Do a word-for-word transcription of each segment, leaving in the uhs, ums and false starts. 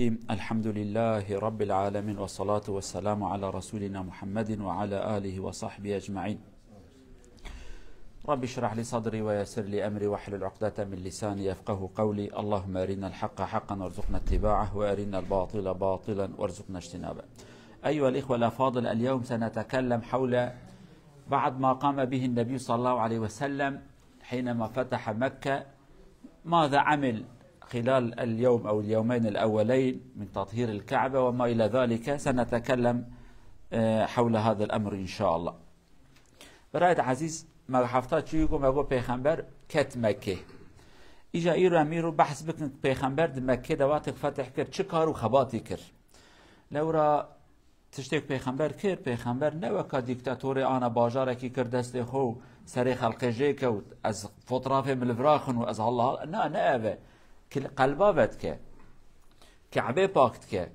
الحمد لله رب العالمين، والصلاة والسلام على رسولنا محمد وعلى آله وصحبه أجمعين. رب اشرح لي صدري ويسر لي أمري واحلل عقدة من لساني يفقه قولي. اللهم أرنا الحق حقا وارزقنا اتباعه، وأرنا الباطل باطلا وارزقنا اجتنابه. أيها الإخوة الأفاضل، اليوم سنتكلم حول بعض ما قام به النبي صلى الله عليه وسلم حينما فتح مكة، ماذا عمل خلال اليوم أو اليومين الأولين من تطهير الكعبة وما إلى ذلك، سنتكلم، آه، حول هذا الأمر إن شاء الله. Birayê ezîz, me hefta çûyî ku me got pêxember ket Mekkê. Îja îro em îro behs bikin pêxember di Mekkê de wextek fetih kir, çi kar û xebatî kir. Lewra tiştê ku pêxember kir, pêxember ne weka dîktatorê ana bajarekî kir destê xwe û serê xelqê jê kewt, ez fotrafê min li vir axin û ez halla, na, ne ev e. Kil-, qelba vedike. Ke'bê pak dike.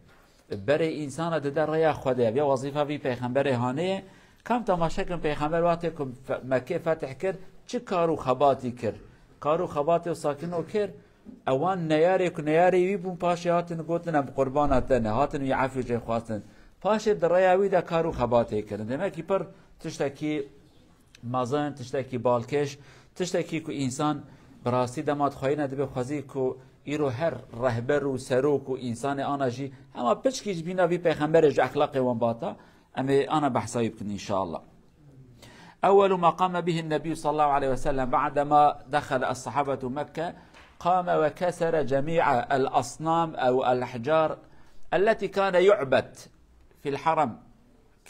Berê însana dide rêya Xwedê. Ev ya wezîfa vî pêxemberê hanê ye. Kam temaşe kin pêxember wextê ku fe-, Mekkê fetih kir, çi kar û xebatî kir. Kar û xebatê wisa kin û kir, ewan neyarê ku neyarê wî bûn, paşê hatin gotin, "Em qurbana te ne." Hatin wî efû jê xwestin. Paşê di rêya wî de kar û xebatê kirin. Demekî pir tiştekî mezin, tiştekî balkêş, tiştekî ku însan bi rastî dema dixweyîne dibe xwezî ku îro her rehber û serok û însanê ana jî hema piçkî ji bîna vî pêxemberê ji exlaqê wan bata, em ê ana behsa wî bikin înşallah. أول ما قام به النبي صلى الله عليه وسلم بعدما دخل الصحابة مكة، قام وكسر جميع الأصنام أو الأحجار التي كان يعبد في الحرم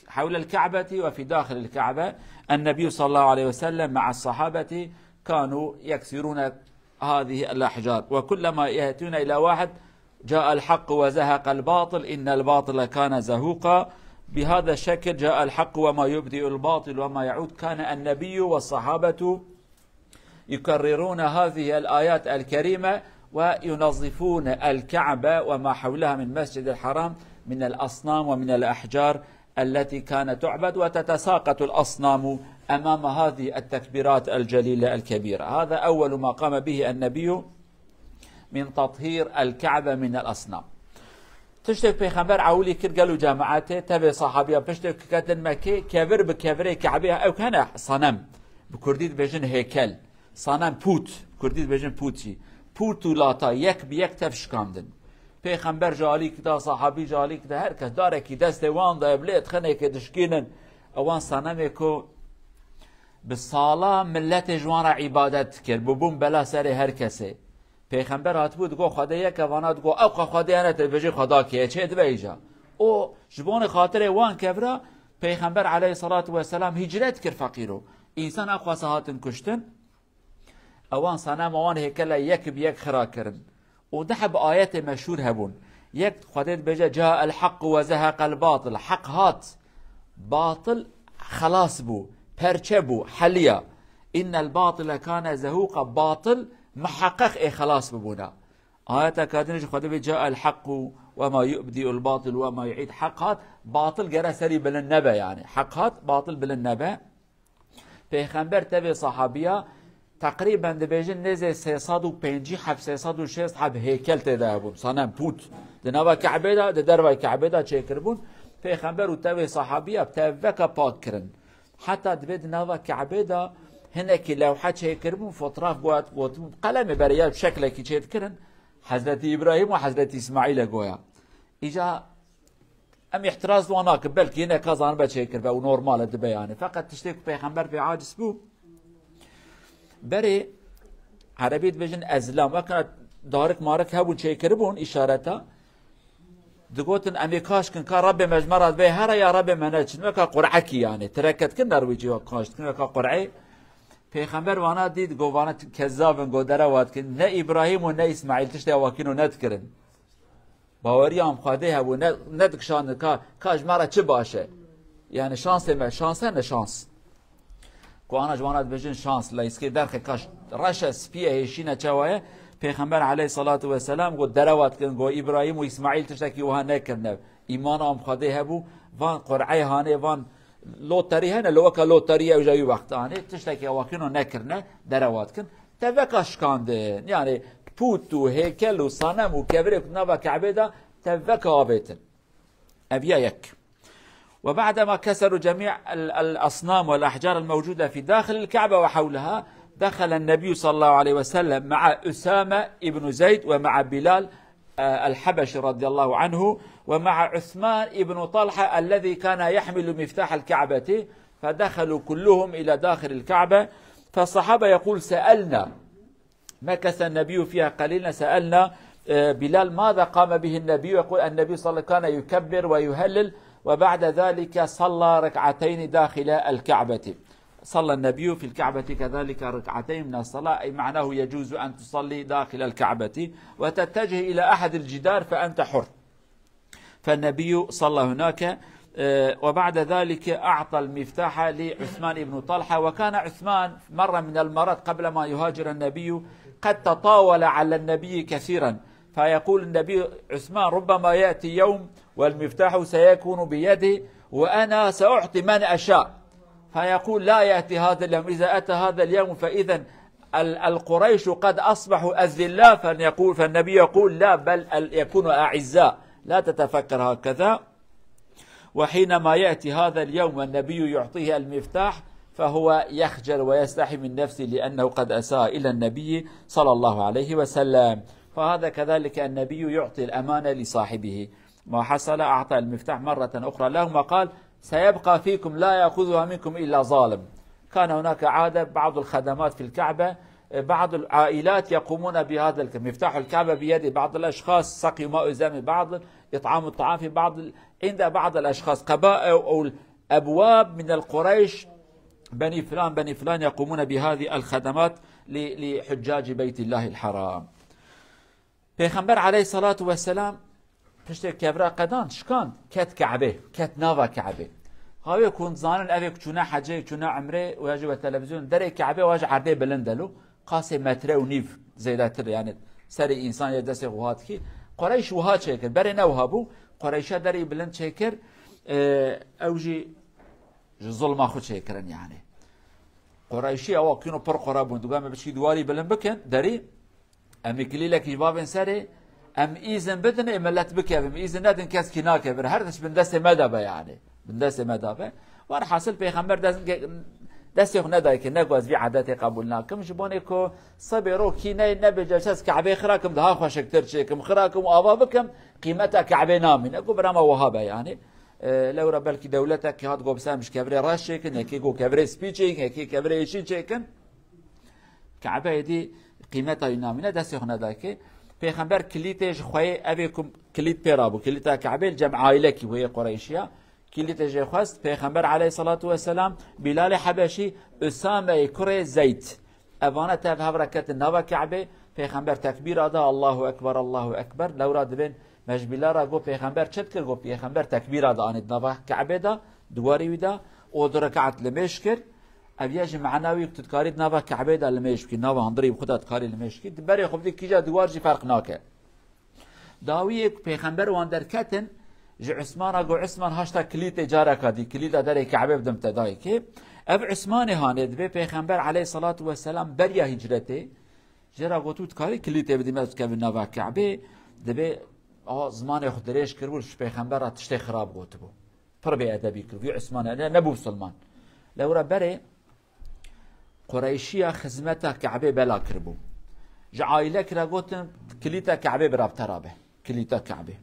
حول الكعبة وفي داخل الكعبة. النبي صلى الله عليه وسلم مع الصحابة كانوا يكسرون هذه الأحجار، وكلما يأتون إلى واحد جاء الحق وزهق الباطل، إن الباطل كان زهوقا. بهذا الشكل جاء الحق وما يبدئ الباطل وما يعود. كان النبي والصحابة يكررون هذه الآيات الكريمة وينظفون الكعبة وما حولها من مسجد الحرام من الأصنام ومن الأحجار التي كانت تعبد، وتتساقط الأصنام أمام هذه التكبيرات الجليلة الكبيرة. هذا أول ما قام به النبي من تطهير الكعبة من الأصنام. Tiştek pêxember ewilî kir gel û cemaetê, tevê sahabiya piştek ku ketin Mekkê, kevir bi kevirê Ke'bê, ew hene senem. Bi kurdî dibêjin hêkel. Senem pût. Kurdî dibêjin pût jî. Pût û lata yek bi yek tev şikandin. Pêxember ji alî kida, sahabî ji alî kida, her kes darekî destê wan de, ev lê dixin êkê dişkînin. Ewan senemê ku bi sala milletê ji wan re îbadet dikir, bûbûn bela serê her kesê. Pêxember hatibû digo Xwedê yek e, vana digo ew qe Xwedê hene, te dibêjî Xwedakê ye, çê dibe îca. O ji bonê xatirê wan kevra Pêxember aleyhissalatu vesselam hicret kir feqîro. Însan ew xwasa hatin kuştin. Ewan sanema wan hêkele yek bi yek xira kirin. Û du heb ayetê meşhûr hebûn. Yek Xwedê dibêje, "Ca el haq ve zeheq el batil." Heq hat, batil xelas bû, perçe bû, heliya. "Innel batile kane zehuqa." Batil miheqeq ê xelas bibûna. Ayeta kadinê jî Xwedê bê, "Ca el haqu ve ma yubdi'ul batil ve ma yu'id." Heq hat, batil gere serî bilind nebe yani. Heq hat, batil bilind nebe. Pêxember tevê sahabiya teqrîben dibêjin nêzê sê sed û pêncî heb, sê sed û şêst heb hêkel tê de hebûn. Sanem, pût. Di nava Ke'bê de, di dervay Ke'bê de çêkiribûn. Pêxember û tevê sahabiya tevveka pak kirin. Heta dibê di nava Ke'bê de hinekî lewhe çêkiribûn, fotraf goya, gotibûn, qelemê berê ya şeklekî çêdikirin. Hezretî Îbrahîm û Hezretî Îsmaîl e goya. Îca Em îhtiraz wan nakin, belkî yine ka zanibe çêkiribe û normal e dibe yani. Feqet tiştê ku pêxember pê aciz bû, berê Erebî dibêjin ezlam, wekana darik marik hebûn çêkiribûn îşareta. Digotin, "Em ê kaş kin ka Rebbê me ji me re dibe here ya Rebbê me neçin." Weka qur'ekî yani. Tireket kin derwî cî wek kaş dikin, weka qur'ê. Pêxember vana dît, go vana t-, kezab in, go derewa dikin. Ne Îbrahîm û ne Îsmaîl tiştê awakîno nedikirin. Baweriya em Xwedê hebû, ne, nedikişandin ka, ka ji me re çi baş e. Yani şansê me, şans e ne şans. Ku ana ji wana dibêjin şans, leyskê derxê ka ş-, reş e, spî ye, hêşîn e, çawa ye? Pêxember aleyhissalatu vesselam got, derewa dikin, got, Îbrahîm û Îsmaîl tiştekî wiha nekirine. Îmana em Xwedê hebû, van qur'ey hanê, van loterî hene, li weka loterî ew jî wî wext anê, tiştekî awakîno nekirine, derewa dikin. Teveka şikandin. Yani pût û hêkel û sanem û kevirê ku nava Ke'bê de Veke avêtin. Ev ya yek. وبعدما كسروا جميع ال-، الأصنام والأحجار الموجودة في داخل الكعبة وحولها، دخل النبي صلى الله عليه وسلم مع أسامة بن زيد ومع بلال، آه، الحبشي رضي الله عنه، ومع عثمان بن طلحة الذي كان يحمل مفتاح الكعبة، فدخلوا كلهم إلى داخل الكعبة. فالصحابة يقول: سألنا، مكث النبي فيها قليلا، سألنا، آه، بلال ماذا قام به النبي؟ يقول: النبي صلى الله عليه وسلم كان يكبر ويهلل، وبعد ذلك صلى ركعتين داخل الكعبة. صلى النبي في الكعبة كذلك ركعتين من الصلاة، أي معناه يجوز أن تصلي داخل الكعبة وتتجه إلى أحد الجدار فأنت حر. فالنبي صلى هناك، آه، وبعد ذلك أعطى المفتاح لعثمان بن طلحة. وكان عثمان مرة من المرات قبل ما يهاجر النبي قد تطاول على النبي كثيرا، فيقول النبي: عثمان ربما يأتي يوم والمفتاح سيكون بيدي وأنا سأعطي من أشاء، فيقول: لا يأتي هذا اليوم، إذا أتى هذا اليوم فإذا ال-، القريش قد أصبحوا أذلاء، فنقول، فالنبي يقول: لا، بل ال-، يكونوا أعزاء، لا تتفكر هكذا. وحينما يأتي هذا اليوم والنبي يعطيه المفتاح فهو يخجل ويستحي من نفسه لأنه قد أساء إلى النبي صلى الله عليه وسلم. فهذا كذلك النبي يعطي الأمانة لصاحبه. ما حصل، أعطى المفتاح مرة أخرى لهم وقال: سيبقى فيكم لا يأخذها منكم إلا ظالم. كان هناك عادة، بعض الخدمات في الكعبة، بعض العائلات يقومون بهذا الك-، مفتاح الكعبة بيد بعض الأشخاص، سقي ماء زمزم بعض، إطعام الطعام في بعض ال-، عند بعض الأشخاص، قبائل أو أبواب من القريش، بني فلان، بني فلان، يقومون بهذه الخدمات ل-، لحجاج بيت الله الحرام. Pêxember aleyhissalatu vesselam piştê kevra qedan, şikand, ket Ke'bê, ket nava Ke'bê. Hawê ku hûn dizanin, evê ku çûne hecê, çûne emrê, û ya jî we televîzyon, derê Ke'bê wa ji erdê bilind e lo, qasê metre û nîv zêdetir, yani serê însan yê destê xwe hat kî. Qureyş wiha çêkir, berê ne wiha bû, Qureyşa derê bilind çêkir, e, ew jî ji zulma xwe çêkirin yani. Qureyşî ewa kîno pir qura bûn, digo em ê biçkî diwarî bilind bikin, derî, em ê kilîlekî ji bavên serê, em îzin bidin ê millet bikevin, îzin nedin kes kî nakevin, her tişt bin destê me de be yani. Bin destê me de be. Werhasil Pêxember dest-, destê xwe nedayê kir, ne ku ez vî edetê qebûl nakim, ji bonê ku sibê ro kî ne, nebêje ez Ke'bê xira kim, daha xweşiktir çêkim, xira kim û ava bikim, qîmeta Ke'bê namîne. Ku birama wiha be yani. E, lewra belkî dewletekî hat got, bi ser em ji kevirê reş çêkin, yekê got kevirê spî çêkin, yekê kevirê yeşîl çêkin. Ke'beyê dî qîmeta wî namîne, destê xwe nedayê kê. Pêxember kilîtê ji xweyê, evê ku kilît pê rabû, kilîta Ke'bê li cem aîlekî wê yê Qureyşiya. Kilîtê jê xwest, Pêxember aleyhissalatu vesselam, Bîlalê Hebeşî, Usameyê kurê Zeyd. Evane tev hev re ketin nava Ke'bê, Pêxember tekbîra da, Allahu Ekber, Allahu Ekber. Lewra dibên me ji Bîlal re got, Pêxember çi dikir? Got, Pêxember tekbîra da anî di nava Ke'bê de, di warî wî de, û du rekat limêj kir. Ev ya jî mana wî ku tu dikarî di nava Ke'bê de limêj bikî, nava hundirî bi xwe de dikarî limêj bikî. Di berê xwe bidî kîja di war jî ferq nake. Dawiyê ku Pêxember wan derketin, ji Usmana got, Usman, haşta kilîtê careka dî, kilîta derê Ke'bê bidim te dayikê. Ev Usmanê hanê, dibê Pêxember aleyhissalatu vesselam beriya hicretê, jê re gotibû, dikarî kilîtê bidî me, ez dikevim nava Ke'bê, dibê, a, zimanê xwe dirêj kiribû, ji Pêxember re tiştê xirab gotibû. Pir bêedebî kiribû, wî Usmanê, ne, nebû misilman. Lewra berê, Qureyşiya xizmeta Ke'bê bela kiribû. Ji aîlekî re gotin, kilîta Ke'bê bira bi te re be. Kilîta Ke'bê.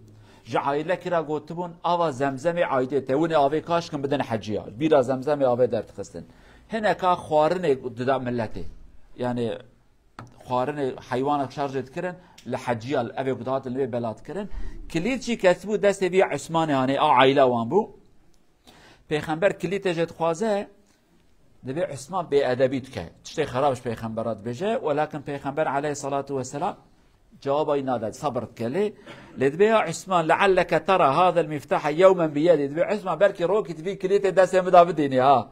Ji aîlekî re gotibûn, ava Zemzemê aîdê te, winê avê kaş kin bidin heciya. Bîra Zemzemê avê derdixistin. Hineka xwarinê dida miletê. Yani xwarinê heywanek şerjê dikirin, li heciya, evê ku dihatin li wê bela dikirin. Kilît jî ketibû destê vî Usmanê hanê, a aîla wan bû. Pêxember kilîtê jê dixwaze, dibê Usman bêedebî dike. Tiştê xerab ji Pêxembera dibêje, welakin Pêxember aleyhissalatu vesselam cewaba wî nade, sebir dike lê. Lê dibê ya Usman, lealleke tera hadel miftaha yewmen biyedî. Dibê Usman, belkî rokî tu vî kilîtê destê min de bidînî ha.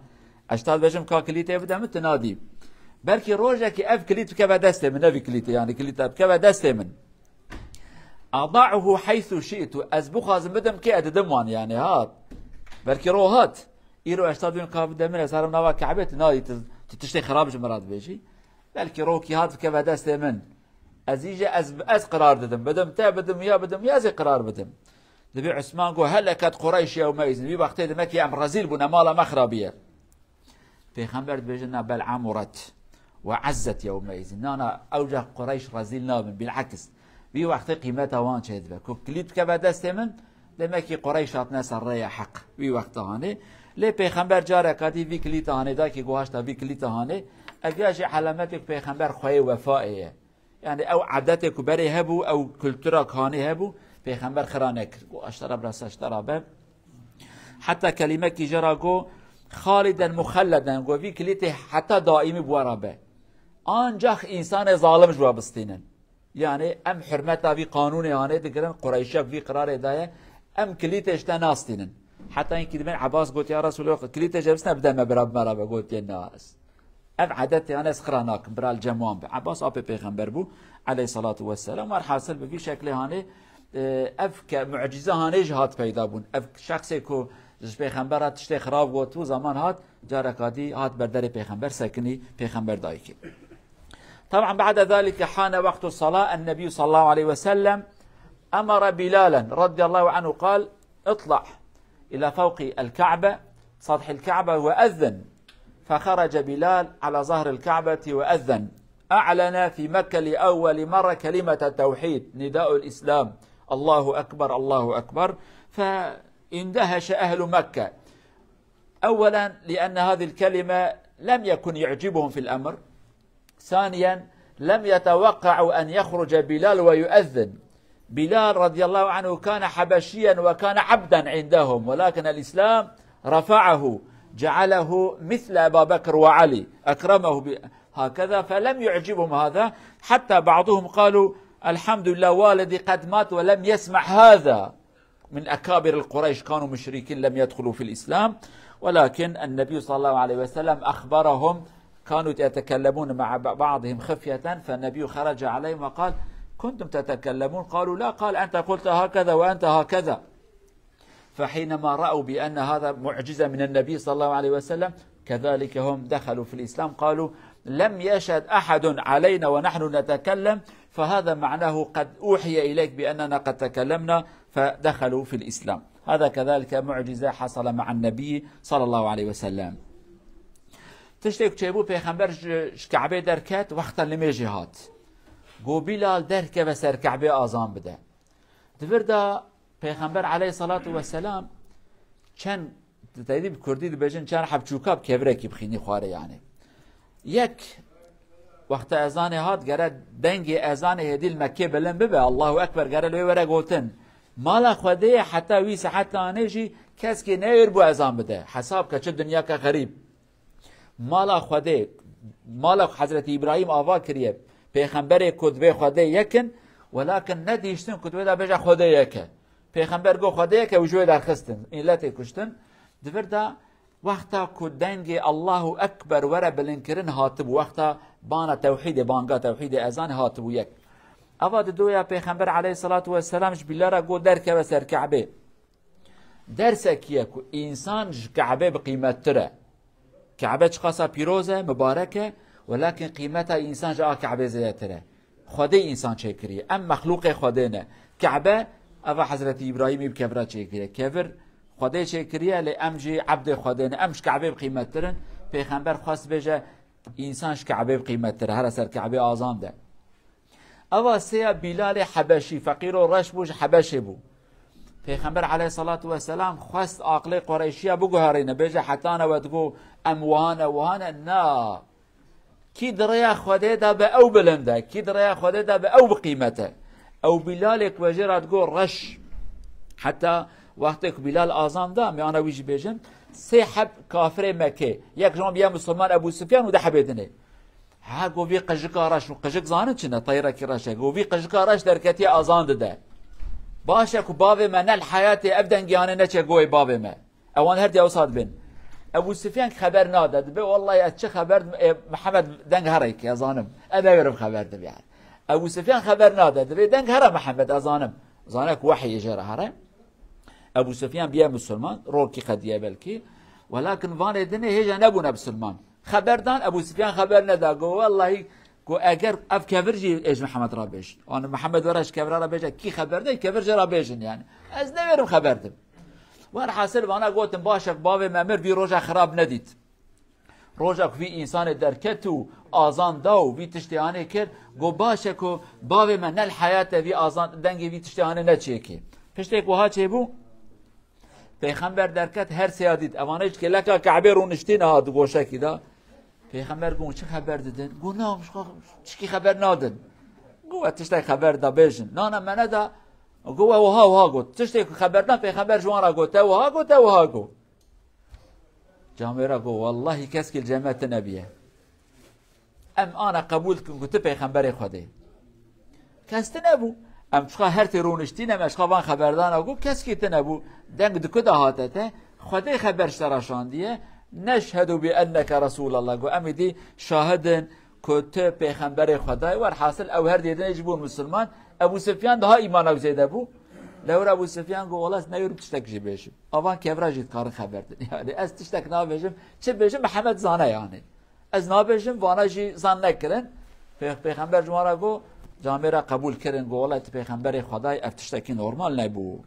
Ez ta dibêjim ka kilîtê bide min, tu nadî. Belkî rojekî ev kilît bikeve destê min, ne vî kilîtê, yani kilîta bikeve destê min. Ada'uhu heythu şi'tu. Ez bixwazim bidim kê, ez didim wan yani, ha. Belkî ro hat. Îro ez ta dibêm ka bide min, ez herim nava Ke'bê, tu nayî, tu, tu tiştê xirab ji min re dibêjî. Belkî rokî hat bikeve destê min. Ez îje ez, ez qirar didim. Bidim te, bidim ya, bidim ya, ez ê qirar bidim. Dibê Usman got, "Helekat Qureyş yewme izin." Vî wextê demek ki em rezîl bûne, mala me xirabiye. Pêxember dibêje, "Na, bel amuret ve ezzet yewme izin." Na, na, ewca Qureyş rezîl nabin, bil'aks. Vî wextê qîmeta wan çêdibe. Ku kilît bikeve destê min, demek ki Qureyş hatine ser rêya heq. Vî wexta hanê. Lê Pêxember careka dî vî kilîta hanê da ki guhaşta vî kilîta hanê. Ev ya jî elemetê ku Pêxember xweyê wefayê ye. Yani ew edetê ku berê hebû, ew kultura ku hanê hebû, Pêxember xira nekir. Got, "Eştera bira seştera be." Heta kelimekî jê ra got, "Xaliden muxelleden." Got, "Vî kilîtê heta daîmî bi we re be." Ancax însanê zalim ji we bistînin. Yani em hurmeta vî qanûnê hanê digirin, Qureyşek vî qirarê daye, em kilîtê ji te nastînin. Heta hinkî dibên Ebas got, "Ya Resulallah, kilîtê jê bistine bide me bira bi me re be." Gotiye, "Na, ez." Ev edetê yan ez xira nakim, bira li cem wan be. Ebas apê pêxember bû, aleyhissalatu vesselam. Werhasil bi vî şeklê hanê, e, ev ke mucize hanê jî hat peyda bûn. Ev şexsê ku ji pêxembera tiştê xirav got û zaman hat, careka dî hat berderê pêxember sekinî, pêxember dayikê. طبعا بعد ذلك حان وقت الصلاة، النبي صلى الله عليه وسلم أمر بلالا رضي الله عنه قال: "اطلع إلى فوق الكعبة، سطح الكعبة، وأذن." فخرج بلال على ظهر الكعبة وأذن. أعلن في مكة لأول مرة كلمة التوحيد، نداء الإسلام: "الله أكبر، الله أكبر." فاندهش أهل مكة. أولا لأن هذه الكلمة لم يكن يعجبهم في الأمر. ثانيا، لم يتوقعوا أن يخرج بلال ويؤذن. بلال رضي الله عنه كان حبشيا وكان عبدا عندهم، ولكن الإسلام رفعه، جعله مثل أبا بكر وعلي، أكرمه ب-، هكذا، فلم يعجبهم هذا، حتى بعضهم قالوا: "الحمد لله، والدي قد مات ولم يسمع هذا." من أكابر القريش كانوا مشركين لم يدخلوا في الإسلام، ولكن النبي صلى الله عليه وسلم أخبرهم، كانوا يتكلمون مع ب-، بعضهم خفية، فالنبي خرج عليهم وقال: "كنتم تتكلمون؟" قالوا: "لا." قال: "أنت قلت هكذا وأنت هكذا." فحينما رأوا بأن هذا معجزة من النبي صلى الله عليه وسلم، كذلك هم دخلوا في الإسلام، قالوا: "لم يشهد أحد علينا ونحن نتكلم، فهذا معناه قد أوحي إليك بأننا قد تكلمنا"، فدخلوا في الإسلام. هذا كذلك معجزة حصل مع النبي صلى الله عليه وسلم. Tiştê ku çêbû, pêxember ji, ji Ke'bê derket, wexta nimêjê hat. Got, "Bilal, derkeve ser Ke'bê, azan bide." Di vir de Pêxember aleyhissalatu vesselam çend, teyî bi kurdî dibêjin, çend heb çûka bi kevirekî bixînî xwarê yani. Yek, wexta ezanê hat, gere dengê ezanê hêdî li Mekkê bilind bibe, Allahu Ekber, gere li wê were gotin. Mala Xwedê ye, heta wî saet anê jî keskê neyêr bû ezan bide. Hesab ke çi dinyake xerîb. Mala Xwedê, mala ku Hezretî Îbrahîm ava kiriye, pêxemberê ku divê Xwedê yek in, welakin nedihiştin ku divê de bêje Xwedê yek e. Pêxember got Xwedê yek e û ji wê derxistin. Mîletê kuştin. Di vir de wexta ku dengê Allahu Ekber were bilindkirin hatibû, wexta bana tewhîdê, banga tewhîdê ezanê hatibû yek. Ava didoya Pêxember aleyhissalatu vesselam ji Bilal re got derkeve ser Ke'bê. Dersekî ye ku însan ji Ke'bê bi qîmettir e. Ke'be çiqasa pîroz e, mibarek e, welakin qîmeta însan ji a Ke'bê zêdetir e. Xwedê însan çêkiriye. Em mexlûqê Xwedê ne. Ke'be, eva Hezretî Îbrahîmî bi kevira çêkiriye. Kevir Xwedê çêkiriye, lê em jî ebdê Xwedê ne. Em ji Ke'bê bi qîmettir in. Pêxember xwest bêje, însan ji Ke'bê bi qîmettir e. Here ser Ke'bê azan de. Eva sêya Bîlalê Hebeşî, feqîr û reş bû, ji Hebeşê bû. Pêxember aleyhissalatu vesselam xwest aqilê Qureyşiya biguherîne, bêje, hetane we digo em wiha ne, wiha ne. Na. Kî di rêya Xwedê de be ew bilind e, kî di rêya Xwedê de be ew bi qîmet e. Ew Bîlalê ku we jê re digo reş. Heta wextê ku Bîlal azan da, em ana wî jî bêjin, sê heb kafirê Mekkê, yek ji wan biya misilman, Ebû Sufyan û du hebê dinê. Ha, got, "Vî qijika reş." Û qijik zanin çi ne? Teyrekî reş e. Got, "Vî qijika reş derketiye azan dide." Baş e ku bavê me ne li heyatê ev dengê anê neçe goyê bavê me. Ewan her diya wisa dibên. Ebû Sufyan xeber nade. Dibê, "Wellahî ez çi xeber dim, ê, Mihemed deng here ki, ez zanim. Ez newêrim xeber dim yani." Ebû Sufyan xeber nade. Dibê, "Deng here Mihemed, ez zanim." Zane ku wehî jê re here. Ebû Sufyan biye misilman, rokî qediye belkî. Welakin vanê dinê hêja nebûne misilman. Xeber dan, Ebû Sufyan xeber neda. Got, "Wellahî Ku eger ev kevir jî ê ji Mihemed re bêjin. Anî Mihemed were ji kevira re bêje, kî xeber de, kevir jê re bêjin yani. Ez newêrim xeber dim. Werhasil vana gotin, baş e, bavê me mir, vî roja xirab nedît. Roja ku vî însanê derket û azan da û vî tiştê hanê kir, got, baş e ku bavê me ne li heyat e vî azan, dengê vî tiştê hanê neçêkê. Piştê ku ha çêbû, Pêxember derket, her sêya dît. Evane ji kêleka Ke'bê rûniştîne, hat goşekî de. Pêxember got, çi xeber didin? Got, na, tişkî xeber nadin. Got, we tiştek xeber da bêjin. Nana me neda. Got, we wiha wiha got. Tiştê ku xeber dan, Pêxember ji wan re got, te wiha got, te wiha got. Camêra got, wellahî keskî li cem me tune bûye. Em ana qebûl dikin ku tu pêxemberê Xwedê. Kes tune bû. Em çiqa her tê rûniştîne me, çiqa van xeberdana got, keskî tune bû. Deng di ku de hate te? Xwedê xeber ji te re şandiye. Neşhedu bi enneke Resûlallah. Got, em êdî şahid in ku tu pêxemberê Xwedayê. Werhasil ew her dê dinê jî bûn misilman. Ebû Sufyan daha îmana wî zêde bû. Lewra Ebû Sufyan got, wela ez newêrim tiştek jî bêjim. Avan kevra jî dikarin xeber din. Yani ez tiştek nabêjim. Çi bêjim, Mihemed zane yani. Ez nabêjim, vana jî zan nekirin. Pê-, Pêxember ji wan re got, camêra qebûl kirin, got, wela tu pêxemberê Xwedayê, ev tiştekî normal nebû.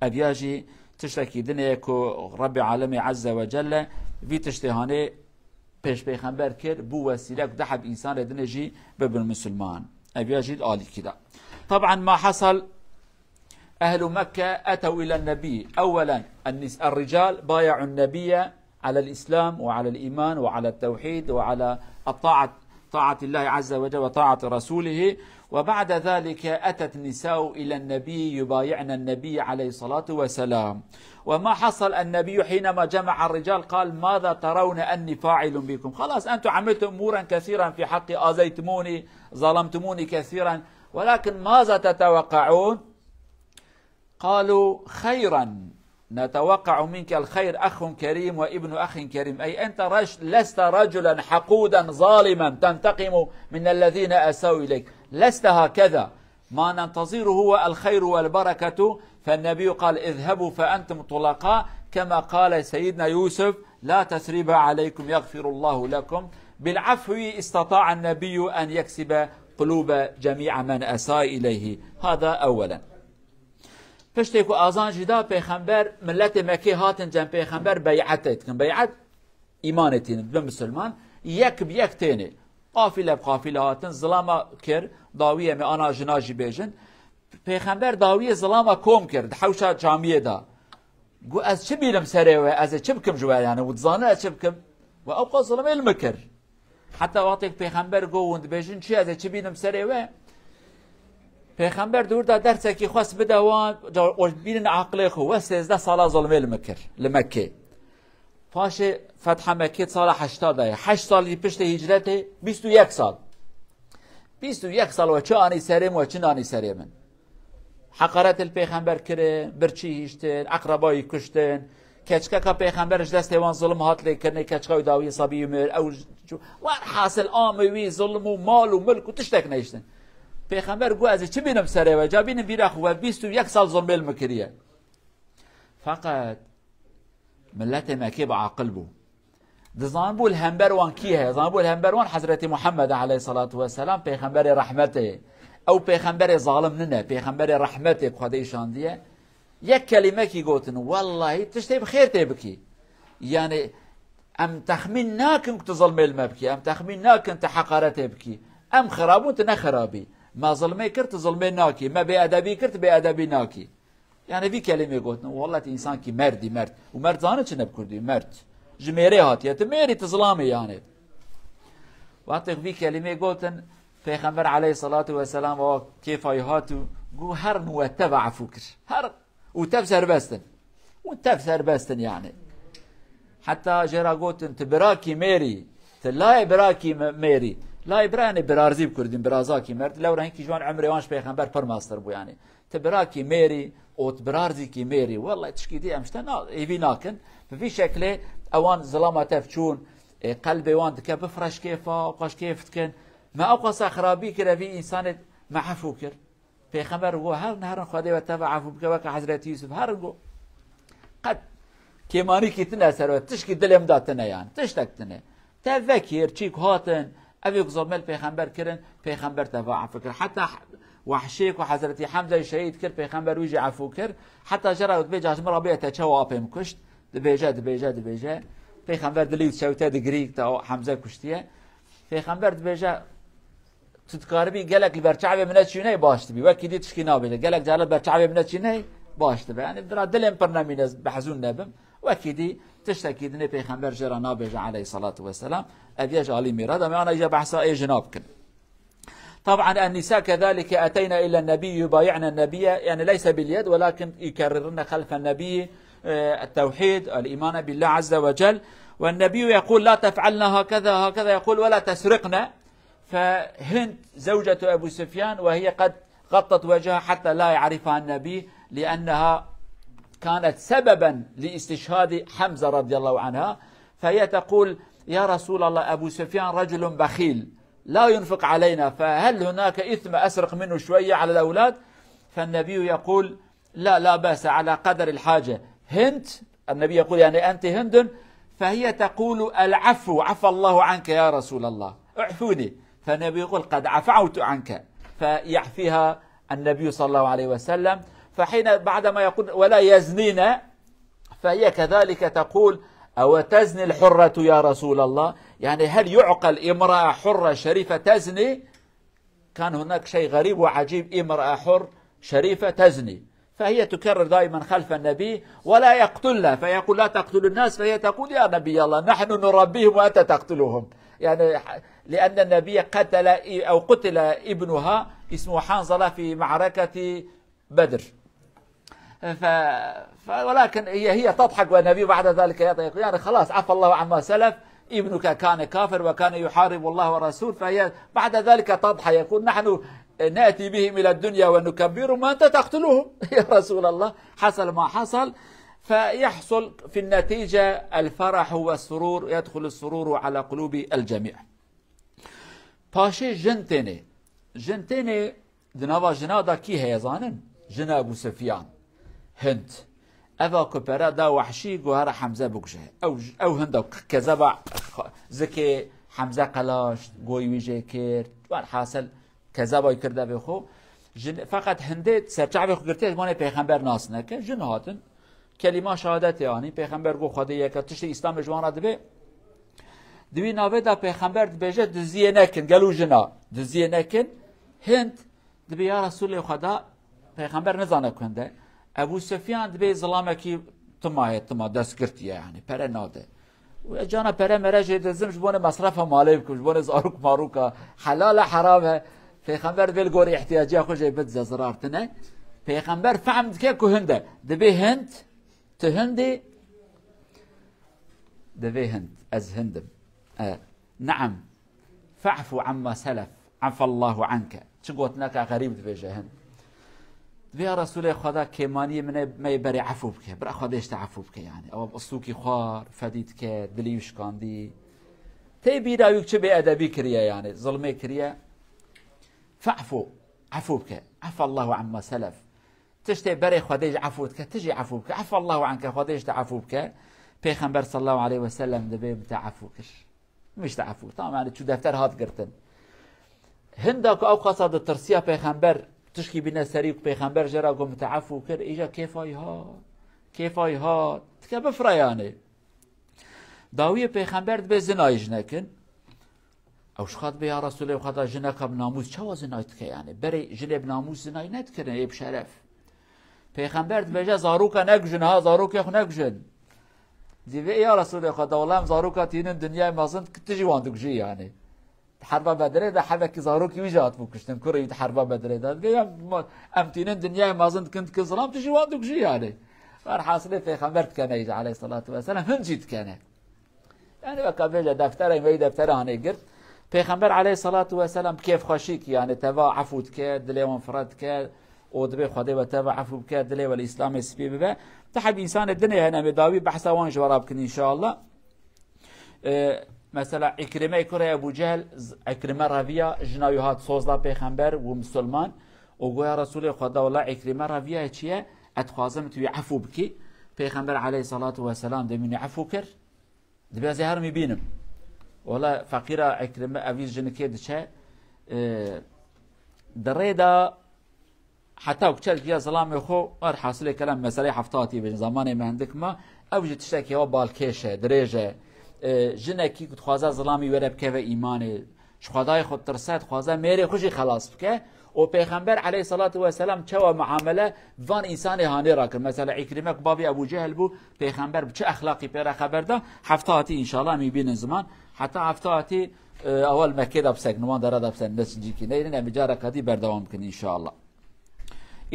Ev ya jî tiştekî din e ku Rebbê Alemê Azze ve Celle vî tiştê hanê pêş pêxember kir, bû wesîle ku du heb însanê dinê jî bibin misilman. Ev ya jî alîkî de. Taban ma hasal, أهل مكة أتوا إلى النبي. أولا، النس-، الرجال بايعوا النبي على الإسلام وعلى الإيمان وعلى التوحيد وعلى الطاعة، طاعة الله عز وجل وطاعة رسوله. وبعد ذلك أتت النساء إلى النبي يبايعن النبي عليه الصلاة والسلام. وما حصل، النبي حينما جمع الرجال قال: ماذا ترون أني فاعل بكم؟ خلاص، أنتم عملتم أمورا كثيرا في حقي، آذيتموني، ظلمتموني كثيرا، ولكن ماذا تتوقعون؟ قالوا: خيرا، نتوقع منك الخير، أخ كريم وابن أخ كريم. أي أنت رج-، لست رجلا حقودا ظالما تنتقم من الذين أساءوا إليك، لست هكذا. ما ننتظره هو الخير والبركة. فالنبي قال: اذهبوا فأنتم طلقاء، كما قال سيدنا يوسف: لا تثريب عليكم، يغفر الله لكم. بالعفو استطاع النبي أن يكسب قلوب جميع من أساء إليه. هذا أولا. Piştê ku azan jî da pêxember, miletê Mekkê hatin cem pêxember bey'etê dikin. Bey'et, îmanê tînin, bi misilman, yek bi yek tênê. Qafîle bi qafîle hatin, zilama kir, dawiyê me ana jina jî bêjin. Pêxember dawiyê zilama kom kir, di hewşa camiyê de. Got, ez çi bînim serê we, ez ê çi bikim ji we, yani, û dizanin ez çi bikim? We ew qas zilimê li min kir. Heta wextê ku pêxember got, hûn dibêjin çi, ez ê çi bînim serê we? Pêxember di wir de dersekî xwest bide wan, ca, o bînin aqilê xwe, we sêzdeh sala zulmê li min kir, li Mekkê. Paşê fetha Mekkê sala heşta de ye. Heşt sal jî piştê hicretê, bîst û yek sal. Bîst û yek sal we çi anî serê min, we çi nanî serê min. Heqaretê li pêxember kirin, birçî hiştin, eqrebayî kuştin. Keçkeka pêxember ji destê wan zulm hat lê kirinê, keçka wî dawiyê sabî mir, ew ji-, werhasil amê wî zulm û mal û milk û tiştek nehiştin. Pêxember got, ez ê çi bînim serê we? Ca bînin bîra xwe, we bîst û yek sal zulmê li min kiriye. Feqet miletê Mekkê bi aqil bû. Dizanibû li hember wan kî heye? Zanibû li hember wan Hezretî Muhammed aleyhissalatu vesselam, pêxemberê rehmetê. Ew pêxemberê zalim nine, pêxemberê rehmetê ku Xwedê şandiye. Yek kelimekî gotin, wellahî tiştê bi xêr tê bikî. Yani, em texmîn nakin ku tu zilmê li me bikî, em texmîn nakin tu heqaretê bikî. Em xirabûn, tu ne xirabî. Me zilmê kir, tu zilmê nakî. Me bêedebî kir, tu bêedebî nakî. Yani vî kelimê gotin, wela tu însankî merdî, merd. Û merd zanin çi ne bi kurdî, merd. Ji mêrê hatiye, tu mêrî, tu zilamê yani. Wextê vî kelimê gotin, Pêxember aleyhissalatu vesselam wa kêfa wî hat û got, herin we tev efû kir. Herin. Û tev serbest in. Û tev serbest in yani. Heta jê re gotin, tu birakî mêrî, tu layê birakî me-, mêrî. Layê bira yani birarzî bi kurdîn, birazakî merd. Lewra hinkî ji wan emrê wan ji pêxember pir mestir bû yani. Ti birakî mêrî û ti birarzîkî mêrî. Wellahî tişkî dî em ji te na-, hêvî nakin. Bi vî şeklê ewan zilama te çûn, e, qelbê wan dike bifreş kêfa, xweş kêf dikin. Me ewqasa xirabî kir, evî însanê me efû kir. Pêxember got, herin, herin, Xwedê we teva efû bike weke Hezretî Yûsif. Herin got. Qet kêmanîkî tine ser we, tişkî dilê min de tine yani. Tiştek tine. Te vekir, çîk hatin, Ev ê ku zulmê li pêxember kirin, pêxember teva efû kir. Heta Wehşiyê ku Hezretî Hemzeyê şehîd kir, pêxember wî jî efû kir. Heta jê re dibêje ji min re bêje te çawa apê min kuşt, dibêje, dibêje, dibêje. Pêxember dilî û çewte digirî te Hemze kuştiye. Pêxember dibêje, tu dikaribî gelek li ber çavê min neçîney baş dibî. Wekî dî tişkî nabêje. Gelek caran li ber çavê min neçîney baş dibe. Yani bira dilê min pir nemîne, behzûn nebim. Wekî dî tiştekî dinê pêxember jê re nabêje aleyhissalatu vesselam. Ev ye ji alî mîra de. Me ana îja behsa ê jina bikin. طبعا النساء كذلك أتينا إلى النبي يبايعن النبي، يعني ليس باليد ولكن يكررن خلف النبي، آه، التوحيد، الإيمان بالله عز وجل. والنبي يقول: "لا تفعلن هكذا، هكذا"، يقول: "ولا تسرقن". فهند زوجة أبو سفيان وهي قد غطت وجهها حتى لا يعرفها النبي، لأنها كانت سببا لاستشهاد حمزة رضي الله عنها، فهي تقول: "يا رسول الله، أبو سفيان رجل بخيل لا ينفق علينا، فهل هناك إثم أسرق منه شوية على الأولاد؟" فالنبي يقول: "لا، لا بأس، على قدر الحاجة". هند، النبي يقول: "يعني أنت هند؟" فهي تقول: "العفو، عفا الله عنك يا رسول الله، اعفوني." فالنبي يقول: "قد عفوت عنك." فيعفيها النبي صلى الله عليه وسلم. فحين، بعدما يقول: "ولا يزنين"، فهي كذلك تقول: "أو تزني الحرة يا رسول الله؟" يعني هل يعقل امرأة حرة شريفة تزني؟ كان هناك شيء غريب وعجيب، امرأة حر شريفة تزني. فهي تكرر دائما خلف النبي: "ولا يقتلن"، فيقول: "لا تقتلوا الناس"، فهي تقول: "يا نبي الله، نحن نربيهم وأنت تقتلهم". يعني لأن النبي قتل أو قتل ابنها اسمه حنظلة في معركة بدر. ف... ف... ولكن هي، هي تضحك والنبي بعد ذلك يضحك. يعني خلاص، عفا الله عما سلف، ابنك كان كافر وكان يحارب الله ورسوله، فهي بعد ذلك تضحك، يقول: "نحن نأتي بهم إلى الدنيا ونكبرهم وأنت تقتلهم". يا رسول الله، حصل ما حصل، فيحصل في النتيجة الفرح والسرور، يدخل السرور على قلوب الجميع. Paşê jin têne. Jin têne, di nava jina de kî heye zanin? Jina Ebû Sufyan. Hind. Eva ku pere da Wehşî, got: "Here Hemze bikuje." Ew, ew hinda kezeba zikê Hemze qelaşt, goyî wî jê kir. Welhasil kezeba wî kir devê xwe. Jin, feqet hindê serçavê xwe girtiye, ji bo pêxember nas neke. Jin hatin. Kelîma şehadetê anî, pêxember got: "Xwedê yek e", tiştê Îslamê ji wan re dibe. Di wî navê de pêxember dibêje: "Diziyê nekin, gelo jina, diziyê nekin." Hind dibê: "Ya Resûlê Xweda, pêxember nizane ku hind e." Ebû Sufyan dibê zilamekî tima heye, tima destgirtî ye, yanî pere nade. Û ez cana pere mere jê dizim, ji bo ne mesrefa malê bikim, ji bo ne zarok maroka, helal e, heram e. Pêxember dibê li gorî ihtiyaciya xwe jê bidize, zirar tine. Pêxember fehm dike ku hind e. Dibê hind, tu hind î? Dibê hind, ez hind im. E, neam. Fe'fu amma selef. Afallahu anke. Çi gotineka xerîb dibêje hind. Dibê ya Resûlê Xweda, kêmaniyê min e, me yê berê efû bike. Bira Xwedê ji te efû bike yani. Ew bi stûkî xwar, fedî dike, dilî wî şikandî. Tê bîra wî çi bêedebî kiriye yani. Zilmê kiriye. Fe'fu. Efû bike. Afallahu amma selef. Tiştê berê Xwedê ji efû dike, tu jî efû bike. Afallahu anke, Xwedê ji te efû bike. Pêxember sallallahu aleyhi ve sellem dibê min te efû kir. Min ji te efû. Tamam, yani çû defter hat girtin. Hinda ku ew xasa ditirsiya pêxember, tişkî bîne serî ku pêxember jê re got min te efû kir, îja kêfa wî hat. Kêfa wî hat. Dike bifire yani. Dawiyê pêxember dibê zina yê ji nekin. Ew ji xwe dibê ya Resûlê Xweda, jineka bi namûs çawa zinay dike yani? Berê jinê bi namûs zinay nedikirin, ê bi şeref. Pêxember dibêje, zaroka nekujin ha, zarokê xwe nekujin. Dibê ya Resûlê Xweda, wela em zaroka tînin dinyayê mezin, tu jî wan dikujî yani. Di herba Bedrê de hevekî zarokî wî jî hatibû kuştin, kurê wî di herba Bedrê de. Dibê em, em tînin dinyayê mezin dikin, dikin zilam, tu jî wan dikujî yani. Werhasilê pêxember dikene îca aleyhissalatu vesselam, hin jî dikene. Yani weka bêje defterê me, deftera hanê girt. Pêxember aleyhissalatu vesselam kêfxweşî ki yani teva efû dike, dilê wan fire dike, û dibê Xwedê we teva efû bike, dilê we li Îslamê spî bibe. Ti heb însanê dinê hene, me dawî behsa wan ji we re bikin înşallah. Ee, mesela Îkrîme kurê Ebû Cehl, z-, Îkrîme reviya, jina wî hat soz da pêxember û misilman. Û goya Resûlê Xweda, wela Îkrîme reviya çi ye? Ez dixwazim tu wî efû bikî. Pêxember aleyhissalatu vesselam dê min wî efû kir. Dibê ez ê hermî bînim. Wala feqîra Îkrîme evî jinikê diçe, e, di rê de heta ku çel giya zilamê xwe, her hasilê kelam meseleyê hefta hatî bêjin, zamanê me hindik ma, ew jî tiştekî wa balkêş e, dirêj e. E, jinekî ku dixwaze zilamî were bikeve îmanê, ji Xwedayê xwe tirse, dixwaze mêrê xwe jî xelas bike. Û Pêxember aleyhissalatu vesselam çawa muamele van însanê hanê rakir. Mesela Îkrîme ku bavê Ebû Cehil bû, Pêxember bi çi exlaqî pê re xeber da? Hefta hatî înşallah em ê bînin ziman. Heta hefta hatî, e, ewa li Mekkê de biseknin, wan dera de biseknin, ne sincîkî neynin, em ê careka dî berdewam bikin înşallah.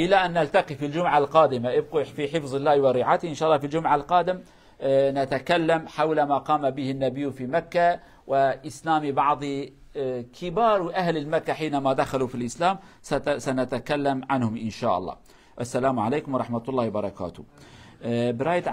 إلى أن نلتقي في الجمعة القادمة، ابقوا في حفظ الله ورعايته. إن شاء الله في الجمعة القادم، آه، نتكلم حول ما قام به النبي في مكة وإسلام بعض، آه، كبار أهل مكة حينما دخلوا في الإسلام. ست-، سنتكلم عنهم إن شاء الله. السلام عليكم ورحمة الله وبركاته. آه، برایت